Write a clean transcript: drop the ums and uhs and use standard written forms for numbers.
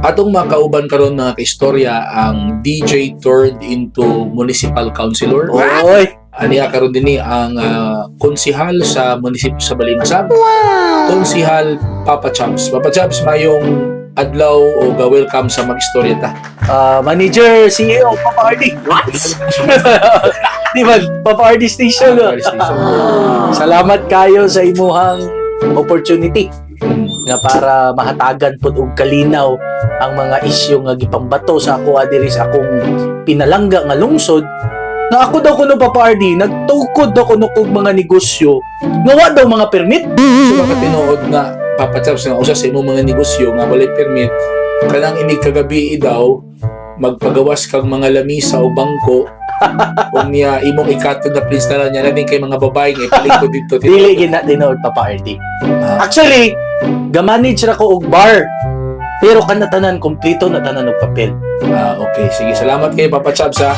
Atong makauban karon, mga kaistorya, ang DJ turned into municipal councilor. Oy, Aniya karon dinhi ang konsihal sa munisipyo sa Balingasag. Konsihal Papa Chubs. Papa Chubs, mayong adlaw o ga welcome sa Mag-istorya Ta. Manager, CEO, Papa RD. What? Di ba? Papa RD Station. Ah, RD Station. Salamat kayo sa imuhang opportunity nga para mahatagan pud og kalinaw ang mga isyu nga gipambato sa ako diri sa akong pinalangga nga lungsod, nga ako daw kuno, Papa RD, nagtukod daw kuno kog mga negosyo nga wa daw mga permit. So baka tinuod nga, Papa Chubs, nga usa sa imong mga negosyo nga walay permit kanang inig kagabi daw magpagawas kang mga lamisa o bangko, unya imong ikatod na please na lang niya natin kay mga babae nga ipalikod dito. Dili gina tinuod, Papa RD. Actually, ga-manage ra ko og bar. Pero kana tanan kompleto na tanan og papel. Ah, okay, sige, salamat kay Papa Chubs ha.